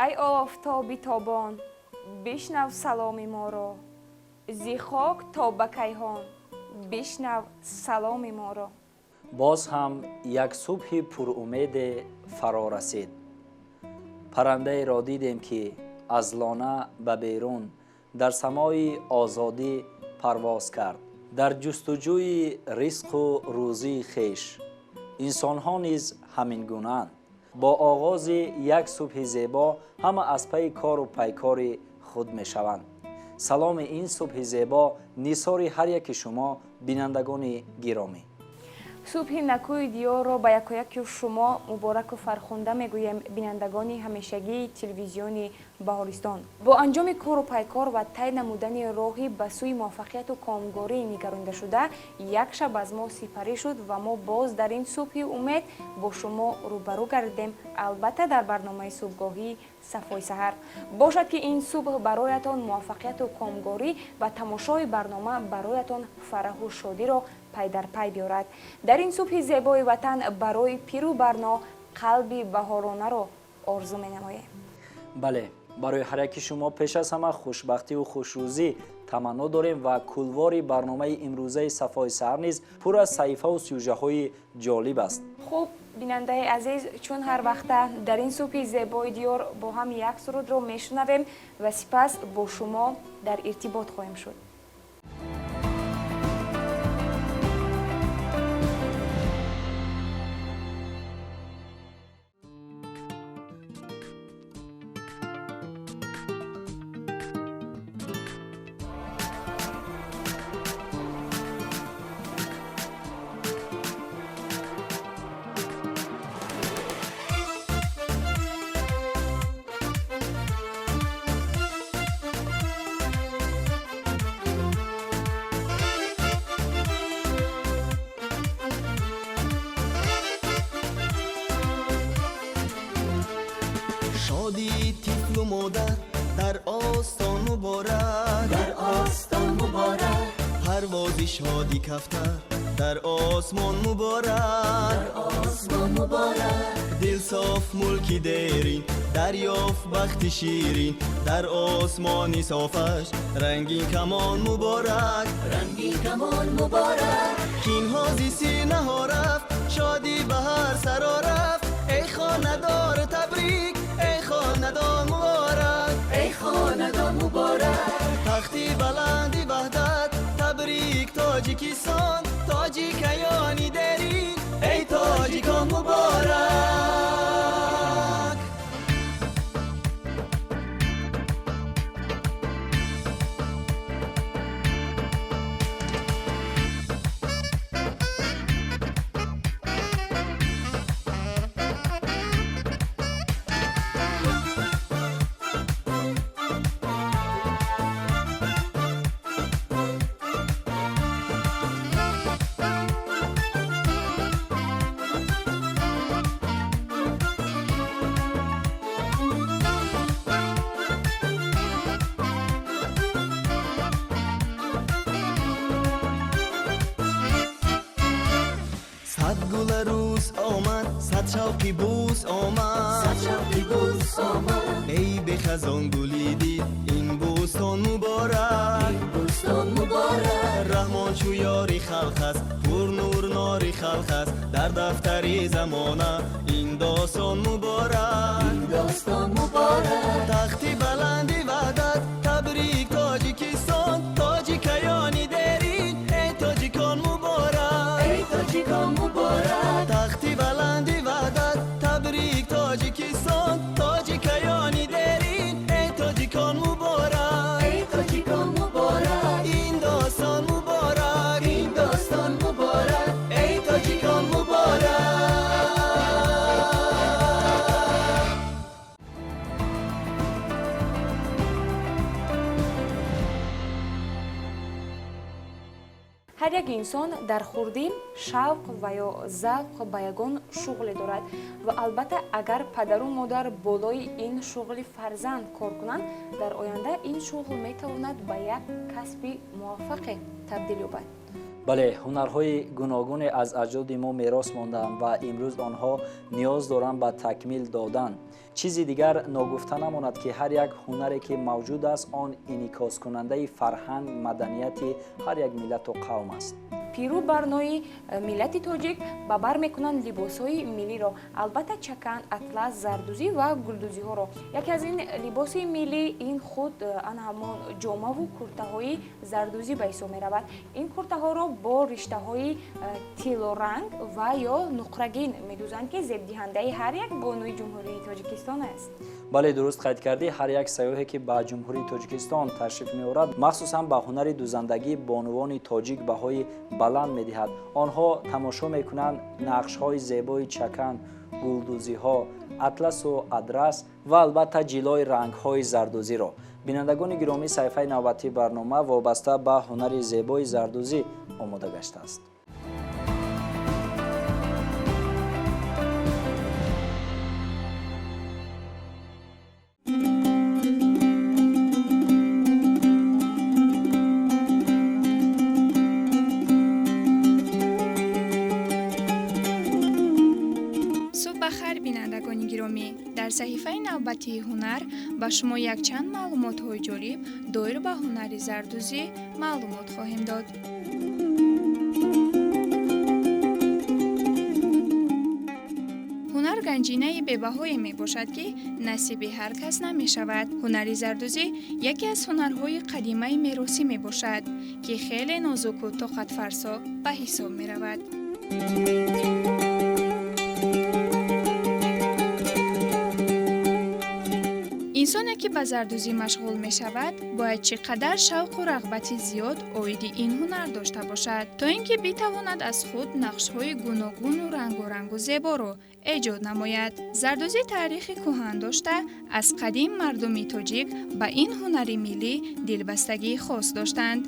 Ай офтоби тобон, бишнав саломи моро, зи хок то ба кайҳон, бишнав саломи моро. Боз ҳам як субҳи пурумеде фаро расид. Паррандаеро дидем, ки аз лона ба берун дар самои озодӣ парвоз кард, дар ҷустуҷӯи ризқу рӯзии хеш. Инсонҳо низ ҳамин гунаанд. Бо оғози як субҳи зебо ҳама аз пайи кору пайкори худ мешаванд. Саломи ин субҳи зебо нисори ҳар яки шумо, бинандагони гиромӣ. Субҳи накӯи диёрро ба якояки шумо мубораку фархунда мегӯем, бинандагони ҳамешагии телевизиони Баҳористон. Бо анҷоми кору пайкор ва тай намудани роҳи ба сӯи муваффақияту комгорӣ нигарондашуда, як шаб аз мо сипарӣ шуд ва мо боз дар ин субҳи умед бо шумо рӯбарӯ гардидем, албатта, дар барномаи субҳгоҳии Сафои саҳар. Бошад, ки ин субҳ бароятон муваффақияту комгорӣ ва тамошои барнома бароятон фараҳу шодиро пай дар пай биёрад. Дар ин субҳи зебои ватан барои пиру барно қалби баҳоронаро орзу менамоем. Бале, барои ҳар яки шумо пеш аз ҳама хушбахтиву хушрӯзӣ таманно дорем ва кулвори барномаи имрӯзаи Сафои саҳар низ пур аз саҳифаву сюжаҳои ҷолиб аст. Хуб, бинандаи азиз, чун ҳар вақта дар ин субҳи зебои диёр бо ҳам як сурудро мешунавем ва сипас бо шумо дар иртибот хоҳем шуд. Шодии тифлу модар дар остон муборак, дар остон муборак. Парвози шоди кафтар дар осмон муборак, дар осмон муборак. Дил соф, мулки дерин дарёфт бахти ширин, дар осмони софаш рангин камон муборак, рангин камон муборак. Кинҳо зи синаҳо рафт, шодӣ ба ҳар саро рафт. Эй хонадор, табрик, эй хонадон, муборак, эй хонадон, муборак. Тахти баланди ваҳдат, табрик, Тоҷикистон, тоҷикаёни дерин, эй тоҷикон, муборак. Сад гула рӯз омад, сад шавқи бӯс омад, сад шавқи бӯс омад. Эй бехазон гули дид, ин бӯстон муборак, ин бӯстон муборак. Раҳмон чу ёри халқ аст, пурнур нори халқ аст, дар дафтари замона ин достон муборак, ин достон муборак. Тахти баланди ваҳдат, табрик, Тоҷикистон, тоҷикаёни дерин, эй тоҷикон, муборак, эй тоҷикон, муборак. Тахти баланди ваҳдат, табрик, Тоҷикистон, тоҷикаёни дерин, эй тоҷикон, муборак, эй тоҷикон, муборак. Ин достон муборак, ин достон муборак. Эй тоҷикон, муборак. Ҳар як инсон дар хурдӣ шавқ ва ё завқ ба ягон шуғле дорад ва албатта, агар падару модар болои ин шуғли фарзанд кор кунанд, дар оянда ин шуғл метавонад ба як касби муваффақе табдил ёбад. Бале, ҳунарҳои гуногуне аз аҷдоди мо мерос мондаанд ва имрӯз онҳо ниёз доранд ба такмил додан. Чизи дигар ногуфта намонад, ки ҳар як ҳунаре ки мавҷуд аст, он инъикоскунандаи фарҳанг, маданияти ҳар як миллату қавм аст. Пиру барнои миллати тоҷик ба бар мекунанд либосҳои миллиро, албатта чакан, атлас, зардӯзӣ ва гулдӯзиҳоро. Яке аз ин либоси миллӣ ин худ ана ҳамон ҷомаву куртаҳои зардӯзӣ ба ҳисоб меравад. Ин куртаҳоро бо риштаҳои тиллоранг ва ё нуқрагин медӯзанд, ки зебдиҳандаи ҳар як бонуи Ҷумҳурии Тоҷикистон аст. Бале, дуруст қайд кардӣ. Ҳар як сайёҳе ки ба Ҷумҳурии Тоҷикистон ташриф меорад, махсусан ба ҳунари дӯзандагии бонувони тоҷик баҳои баланд медиҳад. Онҳо тамошо мекунанд нақшҳои зебои чакан, гулдӯзиҳо, атласу адрас ва албатта ҷилои рангҳои зардӯзиро. Бинандагони гиромӣ, саҳифаи навбатии барнома вобаста ба ҳунари зебои зардӯзӣ омода гаштааст. Субҳ ба хайр, бинандагони гиромӣ! Дар саҳифаи навбатии ҳунар ба шумо якчанд маълумотҳои ҷолиб доир ба ҳунари зардӯзӣ маълумот хоҳем дод. Ҳунар ганҷинаи бебаҳое мебошад, ки насиби ҳар кас намешавад. Ҳунари зардӯзӣ яке аз ҳунарҳои қадимаи меросӣ мебошад, ки хеле нозуку тоқатфарсо ба ҳисоб меравад. Инсоне ки ба зардӯзӣ машғул мешавад, бояд чӣ қадар шавқу рағбати зиёд оиди ин ҳунар дошта бошад, то ин ки битавонад аз худ нақшҳои гуногуну рангорангу зеборо эҷод намояд. Зардӯзӣ таърихи кӯҳан дошта, аз қадим мардуми тоҷик ба ин ҳунари миллӣ дилбастагии хос доштанд.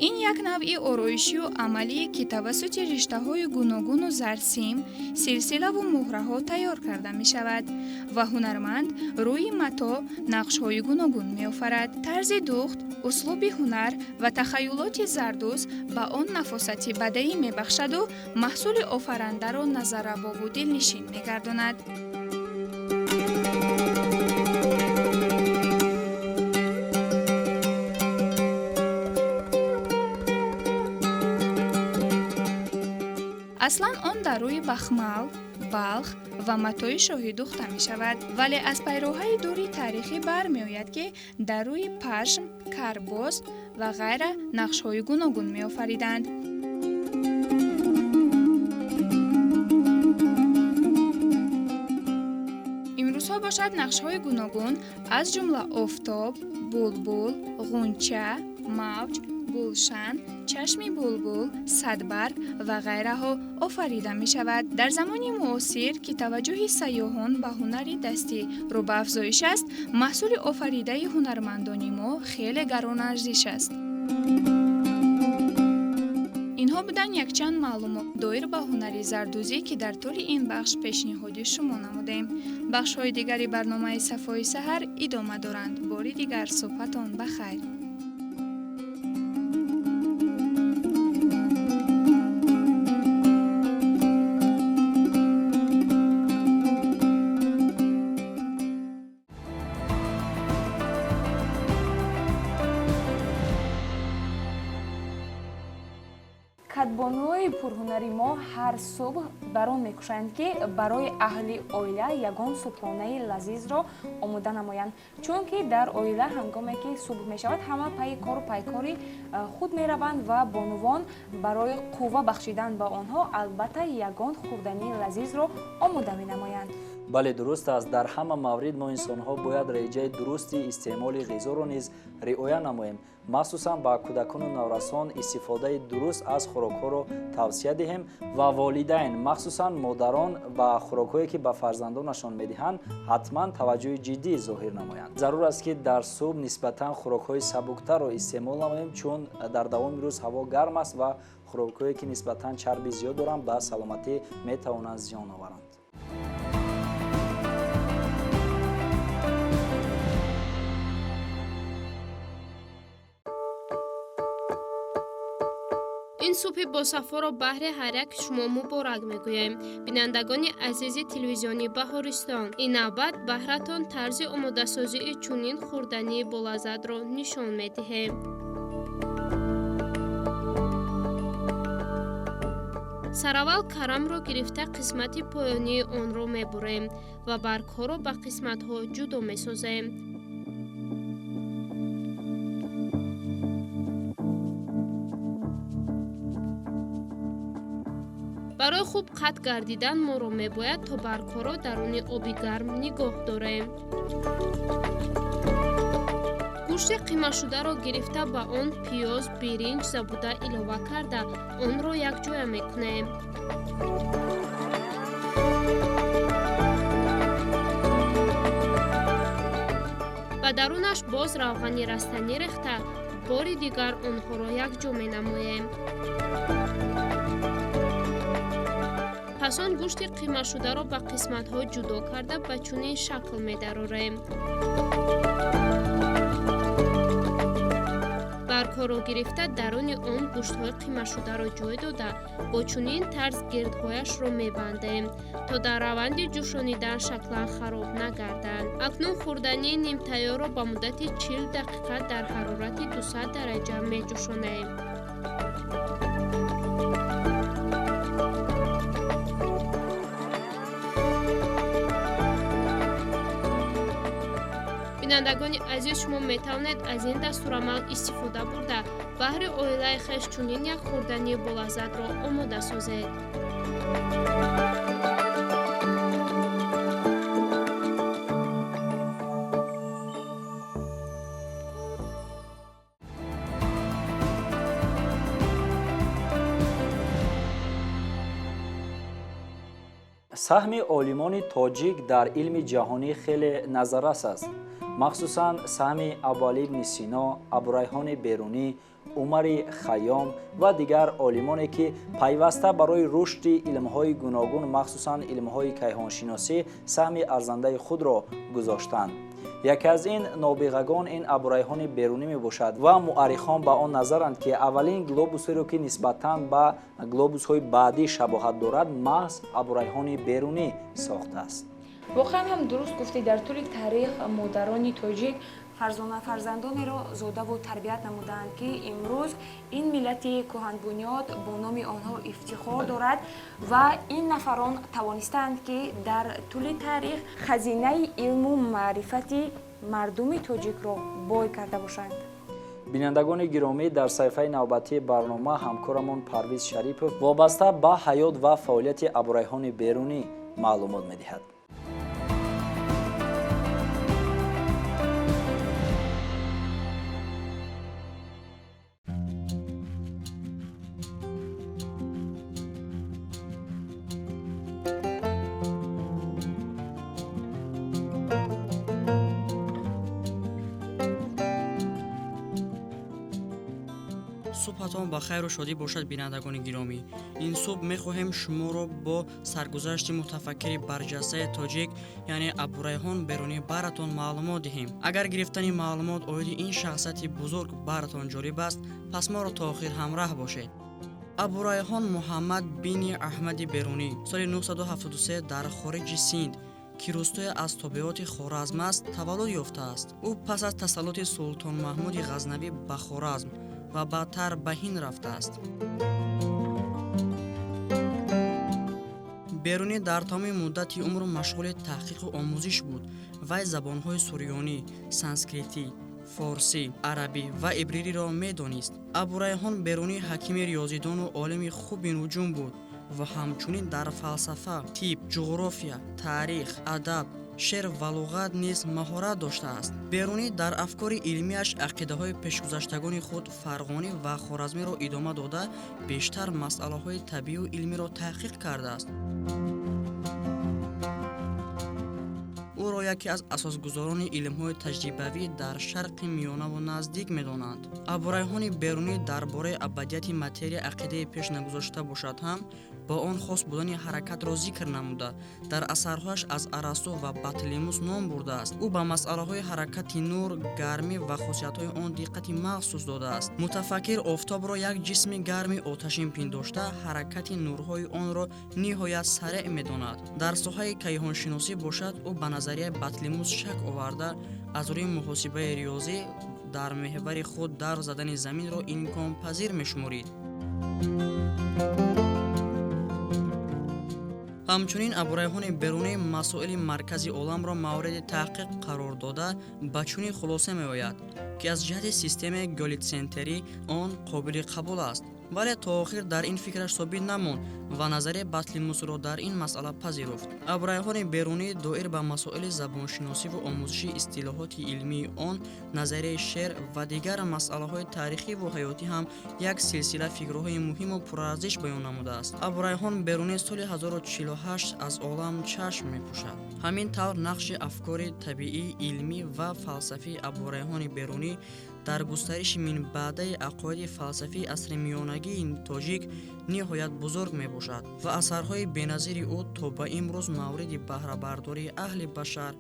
Ин як навъи ороишию амалие, ки тавассути риштаҳои гуногуну зарсим, силсилаву муҳраҳо тайёр карда мешавад ва ҳунарманд рӯи матоъ нақшҳои гуногун меофарад. Тарзи духт, услуби ҳунар ва тахаюлоти зардӯз ба он нафосати бадеӣ мебахшаду маҳсули офарандаро назаррабову дилнишин мегардонад. Аслан он дар рӯи бахмал, балх ва матои шоҳӣ духта мешавад, вале аз пайроҳаи дури таърихӣ бармеояд, ки дар рӯи пашм, карбос ва ғайра нақшҳои гуногун меофариданд. Имрӯзҳо бошад, нақшҳои гуногун аз ҷумла офтоб, булбул, ғунча, мавҷ, гулшан, чашми булбул, садбарг ва ғайраҳо офарида мешавад. Дар замони муосир, ки таваҷҷӯҳи сайёҳон ба ҳунари дастӣ рӯ ба афзоиш аст, маҳсули офаридаи ҳунармандони мо хеле гаронарзиш аст. Инҳо буданд якчанд маълумот доир ба ҳунари зардӯзӣ, ки дар тӯли ин бахш пешниҳоди шумо намудем. Бахшҳои дигари барномаи Сафои саҳар идома доранд. Бори дигар суҳбатон ба хайр. Кадбонуҳои пурҳунари мо ҳар субҳ бар он мекӯшанд, ки барои аҳли оила ягон субҳонаи лазизро омода намоянд, чунки дар оила ҳангоме ки субҳ мешавад, ҳама пайи кору пайкори худ мераванд ва бонувон барои қувва бахшидан ба онҳо албатта ягон хӯрдании лазизро омода менамоянд. Бале, дуруст аст. Дар ҳама маврид мо инсонҳо бояд реҷаи дурусти истеъмоли ғизоро низ риоя намоем. Махсусан ба кӯдакону наврасон истифодаи дуруст аз хӯрокҳоро тавсия диҳем ва волидайн, махсусан модарон, ба хӯрокҳое ки ба фарзандонашон медиҳанд, ҳатман таваҷҷӯҳи ҷиддӣ зоҳир намоянд. Зарур аст, ки дар субҳ нисбатан хӯрокҳои сабуктарро истеъмол намоем, чун дар давоми рӯз ҳаво гарм аст ва хӯрокҳое ки нисбатан чарби зиёд доранд, ба саломатӣ метавонанд зиён оваранд. Субҳи босафоро баҳри ҳар як шумо муборак мегӯем. Бинандагони азизи телевизиони Баҳористон, ин навбат баҳратон тарзи омодасозии чунин хӯрдании болаззатро нишон медиҳем. Сараввал карамро гирифта қисмати поёнии онро мебурем ва баргҳоро ба қисматҳо ҷудо месозем. Барои хуб қатъ гардидан моро мебояд то баргҳоро даруни оби гарм нигоҳ дорем. Гӯшти қимашударо гирифта ба он пиёз, биринҷ забуда илова карда онро якҷоя мекунем. Ба дарунаш боз равғани растанӣ рехта бори дигар онҳоро якҷо менамоем. Пас он гӯшти қимашударо ба қисматҳо ҷудо карда ба чунин шакл медарорем. Баргҳоро гирифта даруни он гӯштҳои қимашударо ҷой дода бо чунин тарз гирдҳояшро мебандем, то дар раванди ҷӯшонидан шаклан хароб нагарданд. Акнун хӯрдании нимтайёрро ба муддати 40 дақиқа дар ҳарорати 200 дараҷа меҷӯшонем. Бинандагони азиз, шумо метавонед аз ин дастурамал истифода бурда баҳри оилаи хеш чунин як хӯрдании болаззатро омода созед. Саҳми олимони тоҷик дар илми ҷаҳонӣ хеле назаррас аст. Махсусан саҳми Абуалӣ ибни Сино, Абурайҳони Берунӣ, Умари Хайём ва дигар олимоне ки пайваста барои рушди илмҳои гуногун, махсусан илмҳои кайҳоншиносӣ саҳми арзандаи худро гузоштанд. Яке аз ин нобиғагон ин Абурайҳони Берунӣ мебошад ва муаррихон ба он назаранд, ки аввалин глобусеро, ки нисбатан ба глобусҳои баъдӣ шабоҳат дорад, маҳз Абурайҳони Берунӣ сохтааст. Воқеан ҳам дуруст гуфтӣ, дар тӯли таърих модарони тоҷик фарзона фарзандонеро зодаву тарбият намудаанд, ки имрӯз ин миллати кӯҳанбунёд бо номи онҳо ифтихор дорад ва ин нафарон тавонистаанд, ки дар тӯли таърих хазинаи илму маърифати мардуми тоҷикро бой карда бошанд. Бинандагони гиромӣ, дар саҳифаи навбатии барнома ҳамкорамон Парвиз Шарипов вобаста ба ҳаёт ва фаъолияти Абурайҳони Берунӣ маълумот медиҳад. Субҳатон ба хайру шодӣ бошад, бинандагони гиромӣ. Ин субҳ мехоҳем шуморо бо саргузашти мутафаккири барҷастаи тоҷик, яъне Абурайҳон Берунӣ баратон маълумот диҳем. Агар гирифтани маълумот оиди ин шахсияти бузург баратон ҷолиб аст, пас моро то охир ҳамраҳ бошед. Абурайҳон Муҳаммад бини Аҳмади Берунӣ соли 973 дар хориҷи Синд, ки рӯстое аз тобеоти Хоразм аст, таваллуд ёфтааст. Ӯ пас аз тасаллути Султон Маҳмуди Ғазнавӣ ба Хоразм ва баъдтар ба Ҳинд рафтааст. Берунӣ дар тамоми муддати умр машғули таҳқиқу омӯзиш буд. Вай забонҳои сурёнӣ, санскритӣ, форсӣ, арабӣ ва ибририро медонист. Абурайҳон Берунӣ ҳакими риёзидону олими хуби нуҷум буд ва ҳамчунин дар фалсафа, тиб, ҷуғрофия, таърих, адаб, шеър ва луғат низ маҳорат доштааст. Берунӣ дар афкори илмиаш ақидаҳои пешгузаштагони худ Фарғонӣ ва Хоразмиро идома дода, бештар масъалаҳои табиию илмиро таҳқиқ кардааст. Ӯро яке аз асосгузорони илмҳои таҷрибавӣ дар Шарқи Миёнаву Наздик медонанд. Абурайҳони Берунӣ дар бораи абадияти материя ақидаи пеш нагузошта бошад ҳам, Бо он хос будани ҳаракатро зикр намуда, дар асарҳояш аз Арасту ва Батлемус ном бурдааст. Ӯ ба масъалаҳои ҳаракати нур, гармӣ ва хосиятҳои он диққати махсус додааст. Мутафаккир офтобро як ҷисми гарми оташин пиндошта, ҳаракати нурҳои онро ниҳоят сареъ медонад. Дар соҳаи кайҳоншиносӣ бошад, ӯ ба назарияи Батлемус шак оварда, аз рӯи муҳосибаи риёзӣ дар меҳвари худ давр задани заминро имконпазир мешуморид. Ҳамчунин Абурайҳони Берунӣ масоили маркази оламро мавриди таҳқиқ қарор дода, ба чунин хулоса меояд, ки аз ҷиҳати системаи гелиоцентрӣ он қобили қабул аст, вале то охир дар ин фикраш собит намонд ва назарияи Батлемусро дар ин масъала пазируфт. Абурайҳони Берунӣ доир ба масоили забоншиносиву омӯзиши истилоҳоти илмии он, назарияи шеър ва дигар масъалаҳои таърихиву ҳаётӣ ҳам як силсила фикрҳои муҳиму пурарзиш баён намудааст. Абурайҳон Берунӣ соли 1048 аз олам чашм мепӯшад. Ҳамин тавр нақши афкори табиӣ, илмӣ ва фалсафии Абурайҳони Берунӣ дар густариши минбаъдаи ақоиди фалсафии асри миёнагии тоҷик ниҳоят бузург мебошад ва асарҳои беназири ӯ то ба имрӯз мавриди баҳрабардории аҳли башар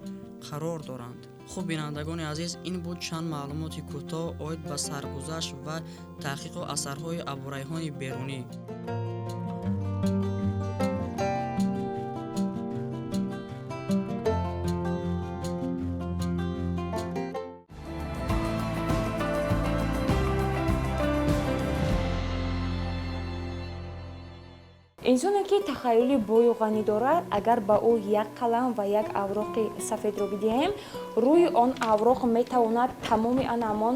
қарор доранд. Хуб, бинандагони азиз, ин буд чанд маълумоти кӯтоҳ оид ба саргузашт ва таҳқиқу асарҳои Абурайҳони Берунӣ. Инсоне ки тахайюли бою ғанӣ дорад, агар ба ӯ як қалам ва як авроқи сафедро бидиҳем, рӯи он авроқ метавонад тамоми ан ҳамон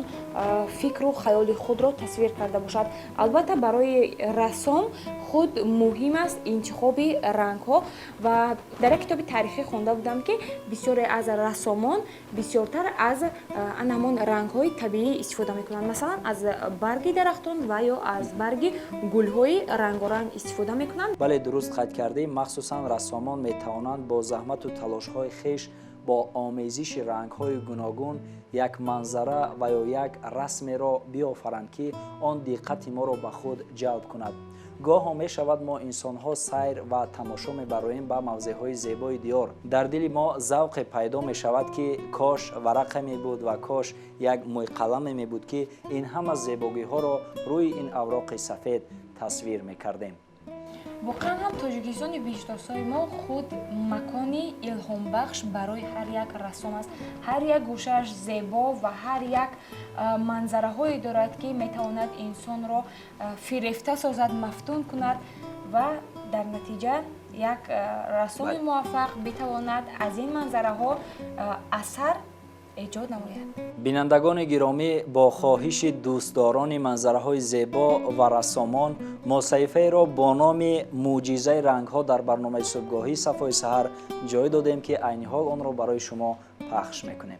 фикру хаёли худро тасвир карда бошад. Албатта, барои рассом худ муҳим аст интихоби рангҳо ва дар як китоби таърихӣ хонда будам, ки бисёре аз рассомон бисёртар аз ан ҳамон рангҳои табиӣ истифода мекунанд. Масалан, аз барги дарахтон ва ё аз барги гулҳои рангоранг истифода мекунанд. Бале, дуруст қайд кардем. Махсусан рассомон метавонанд бо заҳмату талошҳои хеш, бо омезиши рангҳои гуногун як манзара ва ё як расмеро биёфаранд, ки он диққати моро ба худ ҷалб кунад. Гоҳо мешавад, мо инсонҳо сайр ва тамошо мебароем ба мавзеъҳои зебои диёр. Дар дили мо завқе пайдо мешавад, ки кош варақе мебуд ва кош як мӯйқаламе мебуд, ки ин ҳама зебогиҳоро рӯи ин авроқи сафед тасвир мекардем. Воқеан ҳам Тоҷикистони биҳиштосои мо худ макони илҳомбахш барои ҳар як рассом аст. Ҳар як гӯшааш зебо ва ҳар як манзараҳое дорад, ки метавонад инсонро фирефта созад, мафтун кунад ва дар натиҷа як рассоми муваффақ битавонад аз ин манзараҳо асар эҷод намояд. Бинандагони гиромӣ, бо хоҳиши дӯстдорони манзараҳои зебо ва рассомон мо саҳифаеро бо номи мӯъҷизаи рангҳо дар барномаи субҳгоҳӣ Сафои саҳар ҷой додем, ки айни ҳол онро барои шумо пахш мекунем.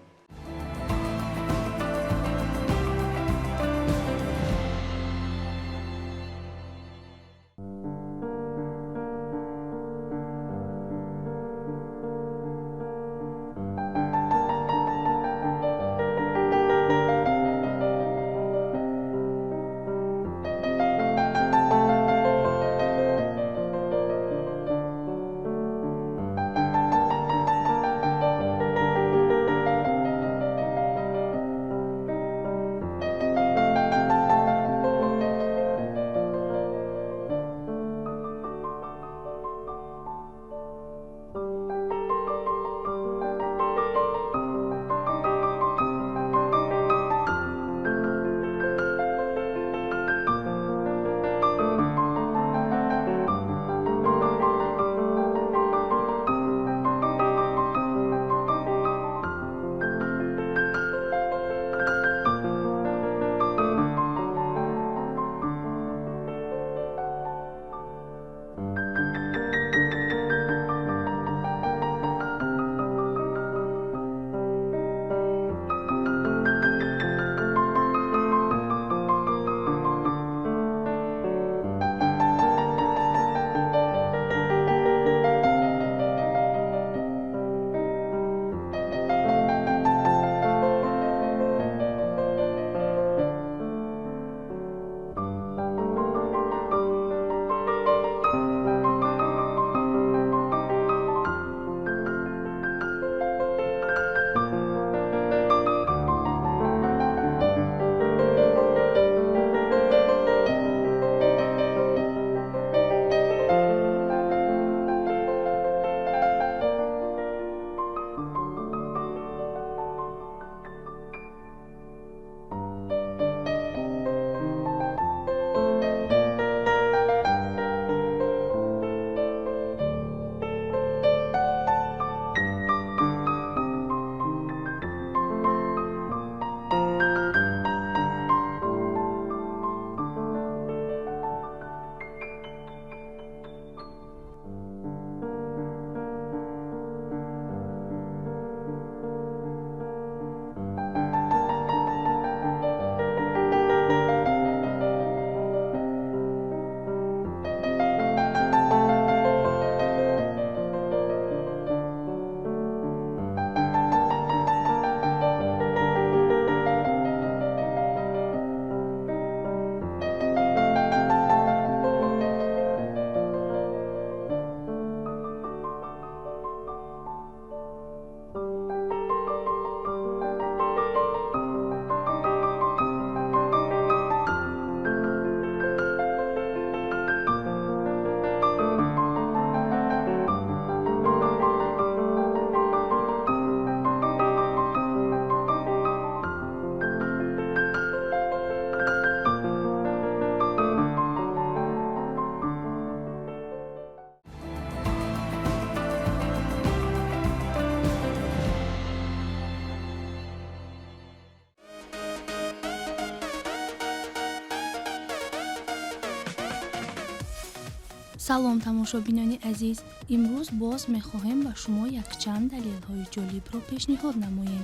Салом, тамошобинони азиз. Имрӯз боз мехоҳем ба шумо якчанд далелҳои ҷолибро пешниҳод намоем.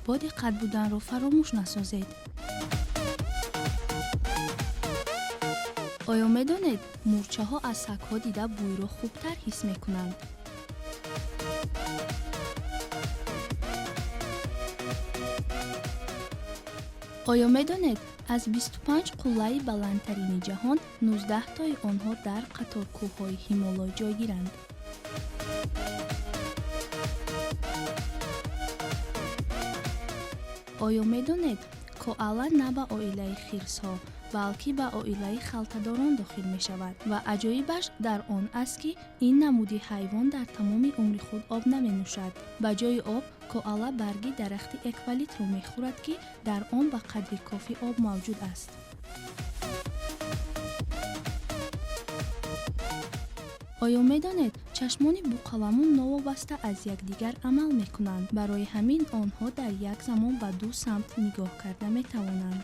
Бо диққат буданро фаромӯш насозед. Оё медонед, мӯрчаҳо аз сагҳо дида бӯйро хубтар ҳис мекунанд? Оё медонед, аз 25 қуллаи баландтарини ҷаҳон 19 тои онҳо дар қаторкӯҳҳои Ҳимолой ҷойгиранд? Оё медонед, коала на ба оилаи хирсҳо, балки ба оилаи халтадорон дохил мешавад ва аҷоибаш дар он аст, ки ин намуди ҳайвон дар тамоми умри худ об наменӯшад. Ба ҷои об коала барги дарахти эвкалиптро мехӯрад, ки дар он ба қадри кофӣ об мавҷуд аст. Оё медонед, чашмони буқаламун новобаста аз якдигар амал мекунанд? Барои ҳамин онҳо дар як замон ба ду самт нигоҳ карда метавонанд.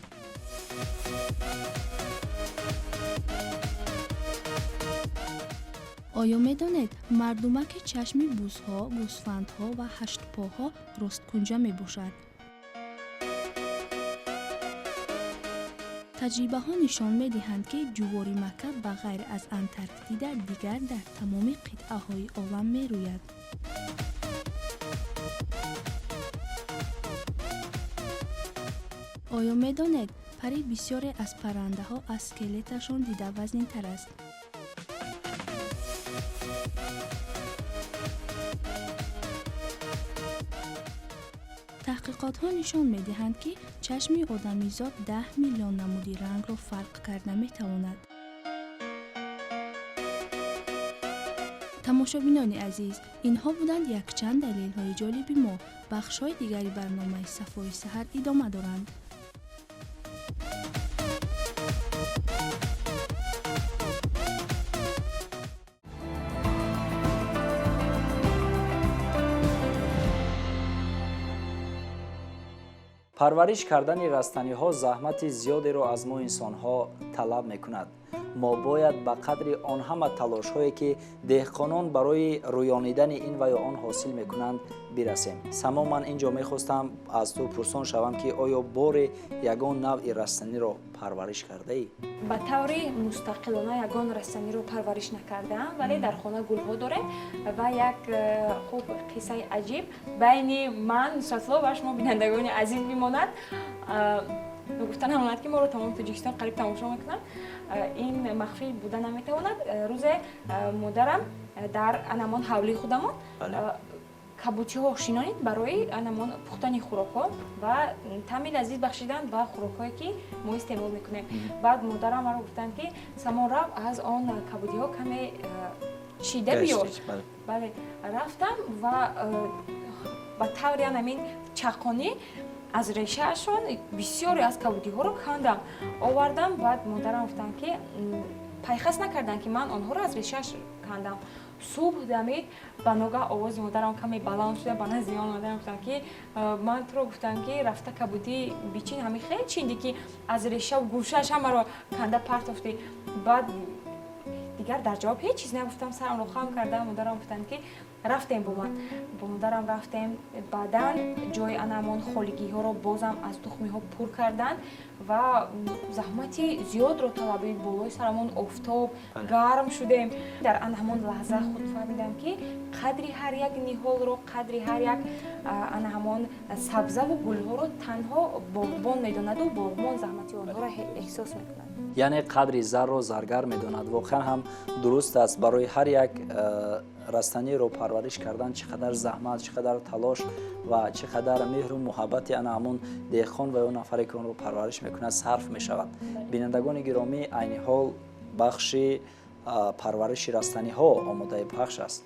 Оё медонед, мардумаки чашми бузҳо, гӯсфандҳо ва ҳаштпоҳо росткунҷа мебошад? Таҷрибаҳо нишон медиҳанд, ки ҷуворимакка ба ғайр аз Антарктида дигар дар тамоми қитъаҳои олам мерӯяд. Оё медонед, пари бисёре аз паррандаҳо аз скелеташон дида вазнинтар аст? Таҳқиқотҳо нишон медиҳанд, ки чашми одамизод 10 миллион намуди рангро фарқ карда метавонад. Тамошобинони азиз, инҳо буданд якчанд далелҳои ҷолиби мо. Бахшҳои дигари барномаи Сафои саҳар идома доранд. Парвариш кардани растаниҳо заҳмати зиёдеро аз мо инсонҳо талаб мекунад. Мо бояд ба қадри он ҳама талошҳое, ки деҳқонон барои рӯёнидани ин ва ё он ҳосил мекунанд, бирасем. Само, ман ин ҷо мехостам аз ту пурсон шавам, ки оё боре ягон навъи растаниро парвариш кардаӣ? Ба таври мустақилона ягон растаниро парвариш накардаам, вале дар хона гулҳо дорем ва як хуб қиссаи аҷиб байни ман, Нусратулло, ва шумо, бинандагони азиз, бимонад. Гуфта намонад, ки моро тамоми Тоҷикистон қариб тамошо мекунанд. Ин махфӣ буда наметавонад. Рӯзе модарам дар анамон ҳавлии худамон кабутиҳо шинонид барои анамон пухтани хӯрокҳо ва таъми лазиз бахшидан ба хӯрокҳое, ки мо истеъмол мекунем. Баъд модарам маро гуфтанд, ки Самон, рав, аз он кабутиҳо каме чида биёр. Бале, рафтам ва ба таври анамин чақонӣ аз решаашон бисёре аз кабудиҳоро кандам, овардам. Баъд модарам гуфтанд, ки пайхас накарданд, ки ман онҳоро аз решааш кандам. Субҳ дамид, ба ногаҳ овози модарам каме баланд шуда, ба назди ман омадан, гуфтанд, ки ман туро гуфтам, ки рафта кабудӣ бичин, ҳамин хел чиндӣ, ки аз решаву гӯшааш ҳамаро канда партофтӣ. Баъд дигар дар ҷавоб ҳеҷ чиз нагуфтам, сарамро хам кардам. Модарам гуфтанд, ки рафтем бо ман. Бо модарам рафтем. Баъдан ҷои анамон холигиҳоро бозам аз тухмиҳо пур карданд ва заҳмати зиёдро талабид. Болои сарамон офтоб, гарм шудем. Дар ан ҳамон лаҳза худ фаҳмидам, ки қадри ҳар як ниҳолро, қадри ҳар як ана ҳамон сабзаву гулҳоро танҳо боғбон медонаду боғбон заҳмати онҳоро эҳсос мекунад. Яъне қадри зарро заргар медонад. Воқеан ҳам дуруст аст. Барои ҳар як растаниро парвариш кардан чӣ қадар заҳмат, чӣ қадар талош ва чӣ қадар меҳру муҳаббати ана ҳамон деҳқон ва ё нафаре, ки онро парвариш мекунад, сарф мешавад. Бинандагони гиромӣ, айни ҳол бахши парвариши растаниҳо омодаи пахш аст.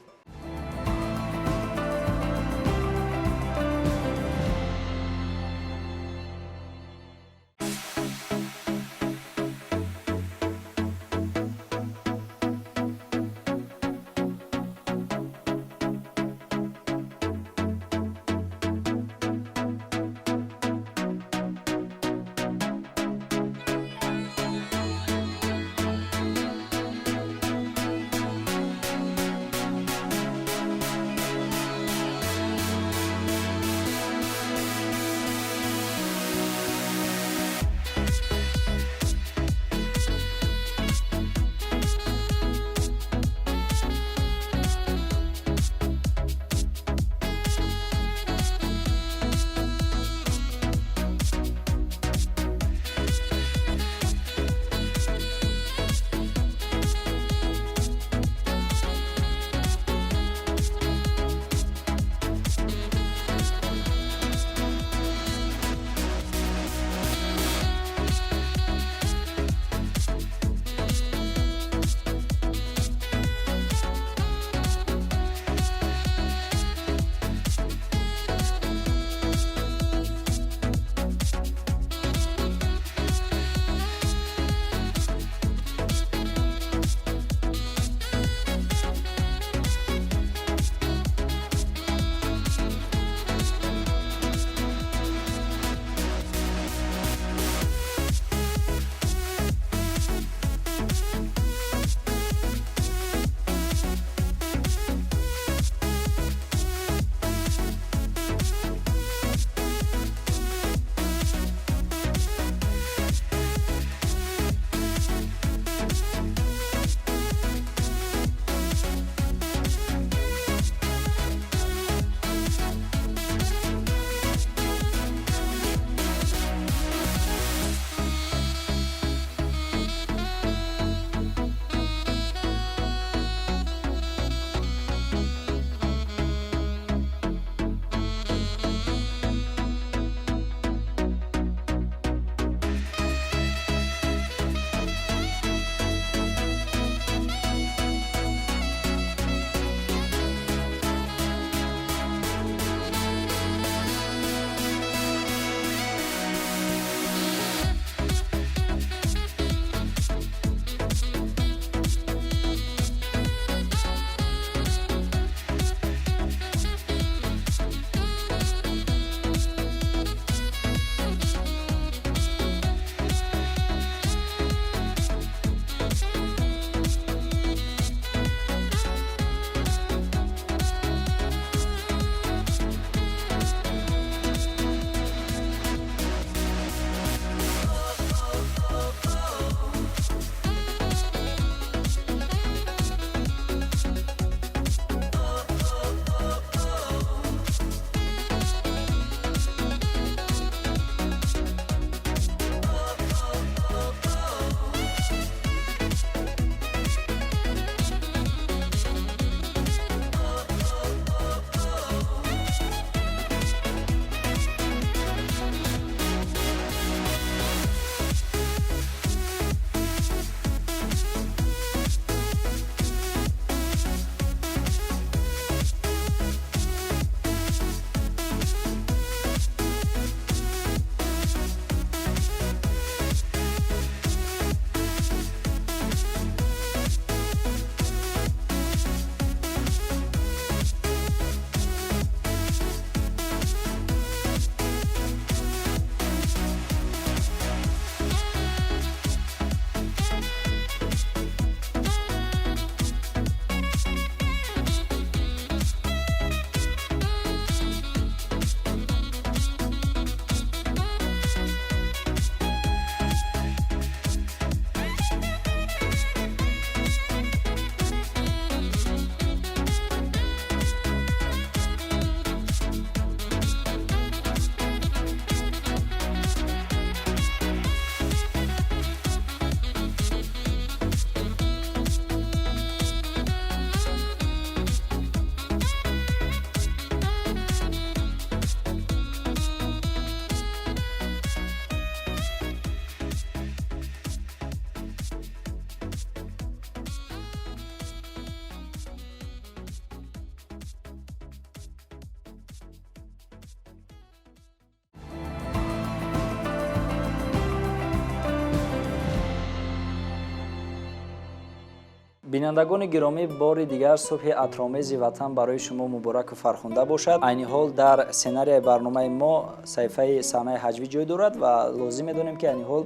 Бинандагони гиромӣ, бори дигар субҳи атромези ватан барои шумо мубораку фархунда бошад. Айни ҳол дар сценарияи барномаи мо саҳифаи саҳнаи ҳаҷвӣ ҷой дорад ва лозим медонем, ки айни ҳол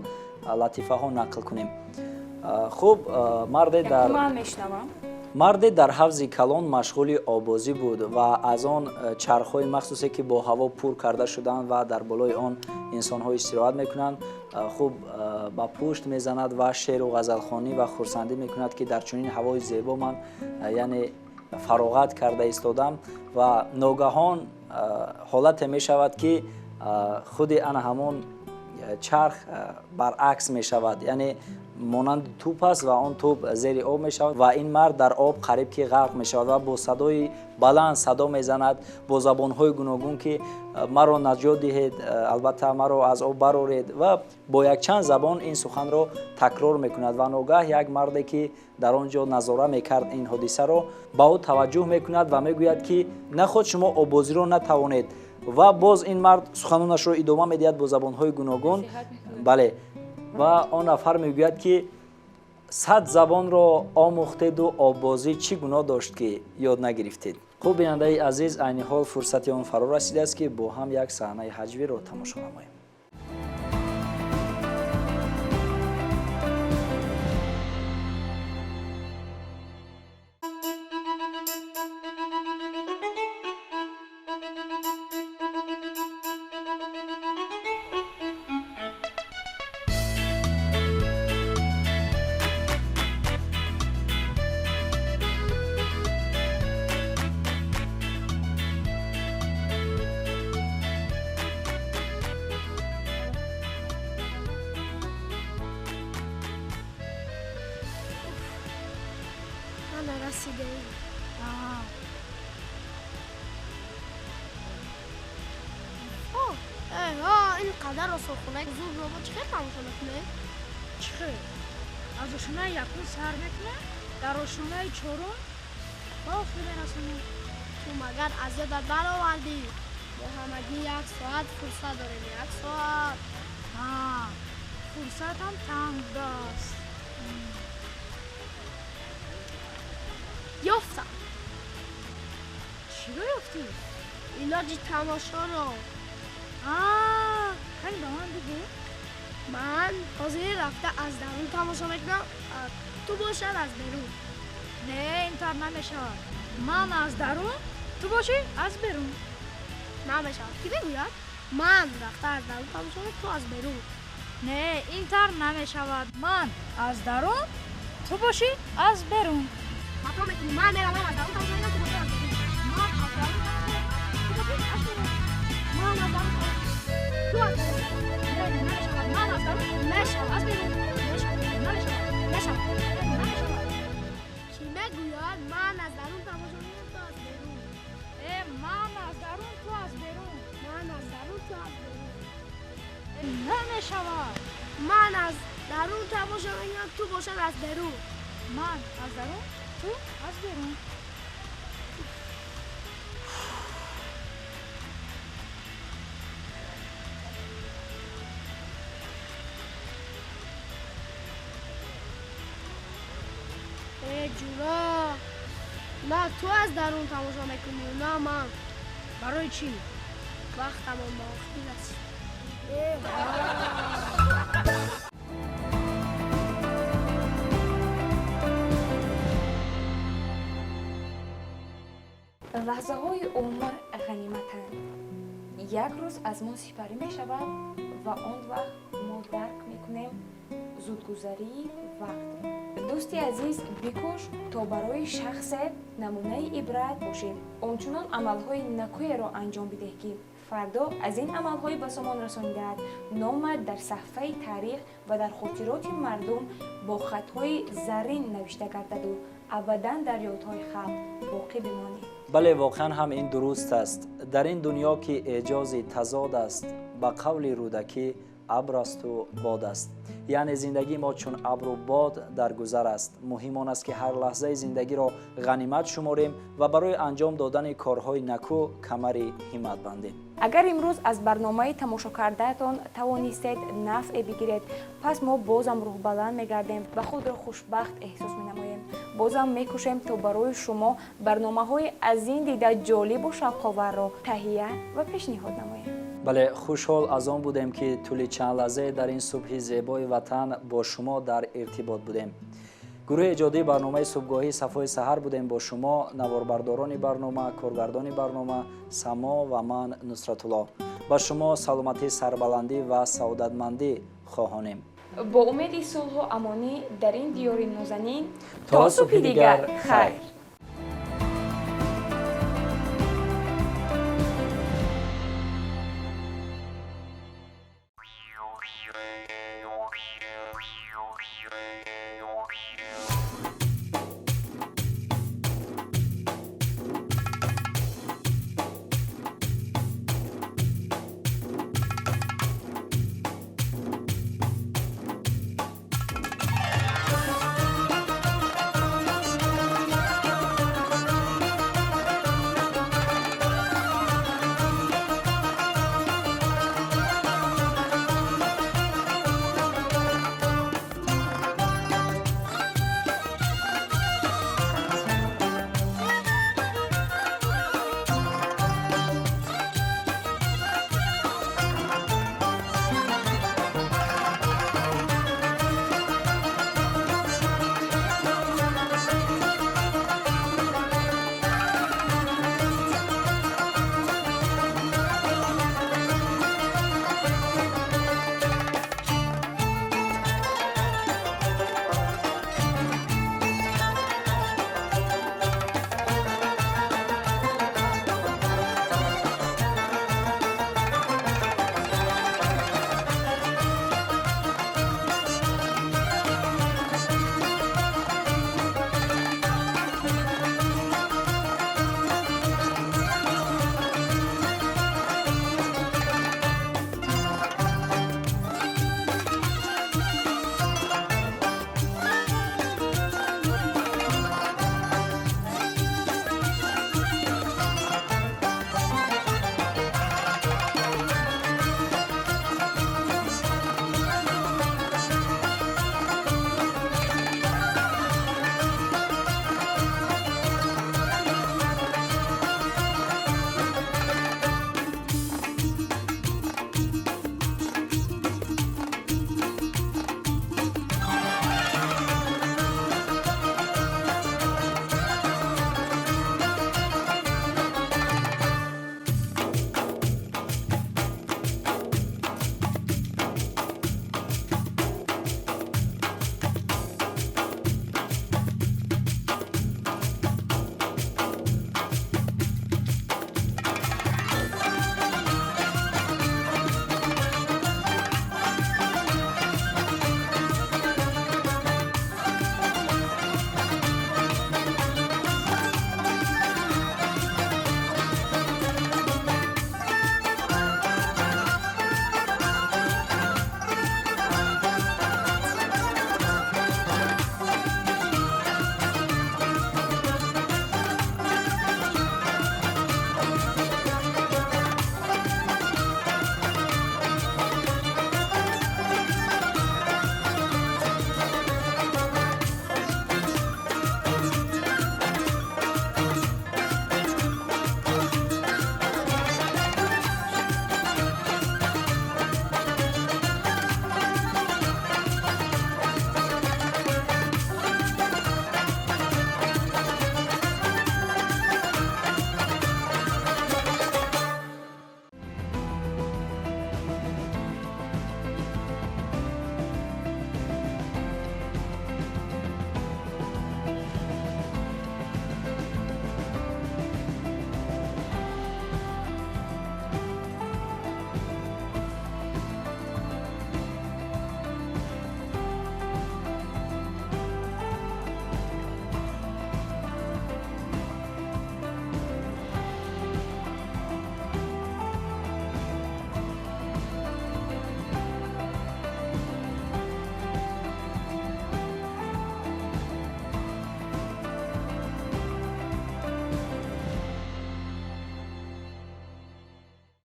латифаҳо нақл кунем. Хуб, марде дар Ман мешунавам. Марде дар ҳавзи калон машғули оббозӣ буд ва аз он чархҳои махсусе, ки бо ҳаво пур карда шудаанд ва дар болои он инсонҳо истироҳат мекунанд, хуб, ба пушт мезанад ва шеъру ғазалхонӣ ва хурсандӣ мекунад, ки дар чунин ҳавои зебо ман, яъне, фароғат карда истодам. Ва ногаҳон ҳолате мешавад, ки худи ана ҳамон чарх баръакс мешавад, яъне монанди тӯп аст ва он тӯп зери об мешавад ва ин мард дар об қариб ки ғарқ мешавад ва бо садои баланд садо мезанад бо забонҳои гуногун, ки маро наҷот диҳед, албатта маро аз об бароред, ва бо якчанд забон ин суханро такрор мекунад. Ва ногаҳ як марде, ки дар он ҷо назора мекард ин ҳодисаро, ба ӯ таваҷҷӯҳ мекунад ва мегӯяд, ки наход шумо оббозиро натавонед. Ва боз ин мард суханонашро идома медиҳад бо забонҳои гуногун. Бале, ва он нафар мегӯяд, ки 100 забонро омӯхтеду оббозӣ чӣ гуноҳ дошт, ки ёд нагирифтед? Хуб, бинандаи азиз, айни ҳол фурсати он фаро расидааст, ки бо ҳам як саҳнаи ҳаҷвиро тамошо намоем. Ана, расидаем. Ин қадар осорхонаи бузургро мо чӣ хел тамошо мекунем? Чӣ хел? Аз ошонаи якум сар мекунем, дар ошонаи чорум ба охир мерасонем. Ту магар аз ёдат баровардӣ? Мо ҳамагӣ як соат фурсат дорем, як соат. Фурсатам танг будааст. Ёфтам. Чиро ёфтӣ? Илоҷи тамошоро. Кани ба ман бигӯ. Ман ҳозир рафта аз дарун тамошо мекунам, ту бошад аз берун. Не, ин тавр намешавад. Ман аз дарун, ту бошӣ аз берун. Намешавад. Кӣ мегӯяд? Ман рафта аз дарун тамошо мекунам, ту аз берун. Не, ин тавр намешавад. Ман аз дарун, ту бошӣ аз берун. Хато мекунӣ. Ман меравам аз дарун тамошо мекунам, ту бошӣ аз берун. Ман аз дарун тамошо мекунам, ту бошӣ аз берун. Ман аз дарун, ту аз берун. Не, намешавад. Ман аз дарун, Мешавад. аз берун. Мешавад. Намешавад. Мешавад. Намешавад. Кӣ мегӯяд? Ман аз дарун тамошо мекунам, ту аз берун. Ман аз дарун, ту аз берун. Ман аз дарун, ту аз берун. Намешавад. Ман аз дарун тамошо мекунам, ту бошад аз берун. Ман аз дарун, ту аз берун. Э, ҷура, на ту аз дарун тамошо мекунӣ, на ман. Барои чӣ? Вақтамон ба охир расид. Лаҳзаҳои умр ғаниматанд. Як рӯз аз мо сипарӣ мешавад ва он вақт мо дарк мекунем зудгузарии вақтро. Дӯсти азиз, бикӯш, то барои шахсе намунаи ибрат бошӣ. Ончунон амалҳои накӯеро анҷом бидеҳ, ки фардо аз ин амалҳои ба сомон расонидаат номат дар саҳфаи таърих ва дар хотироти мардум бо хатҳои заррин навишта гардаду абадан дар ёдҳои халқ боқӣ бимонӣ. Бале, воқеан ҳам ин дуруст аст. Дар ин дунё, ки эъҷози тазод аст, ба қавли Рӯдакӣ, абр асту бод аст, яъне зиндагии мо чун абру бод дар гузар аст. Муҳим он аст, ки ҳар лаҳзаи зиндагиро ғанимат шуморем ва барои анҷом додани корҳои накӯ камари ҳиммат бандем. Агар имрӯз аз барномаи тамошокардаатон тавонистед нафъе бигиред, пас мо бозам рӯҳбаланд мегардем ва худро хушбахт эҳсос менамоем. Бозам мекӯшем, то барои шумо барномаҳои аз ин дида ҷолибу шавқоварро таҳия ва пешниҳод намоем. Бале, хушҳол аз он будем, ки тӯли чанд лаҳзае дар ин субҳи зебои ватан бо шумо дар иртибот будем. Гурӯҳи эҷодии барномаи субҳгоҳии Сафои саҳар будем бо шумо, наворбардорони барнома, коргардони барнома Само ва ман, Нусратулло. Ба шумо саломатӣ, сарбаландӣ ва саодатмандӣ хоҳонем. Бо умеди сулҳу амонӣ дар ин диёри нозанин. То субҳи дигар, хайр.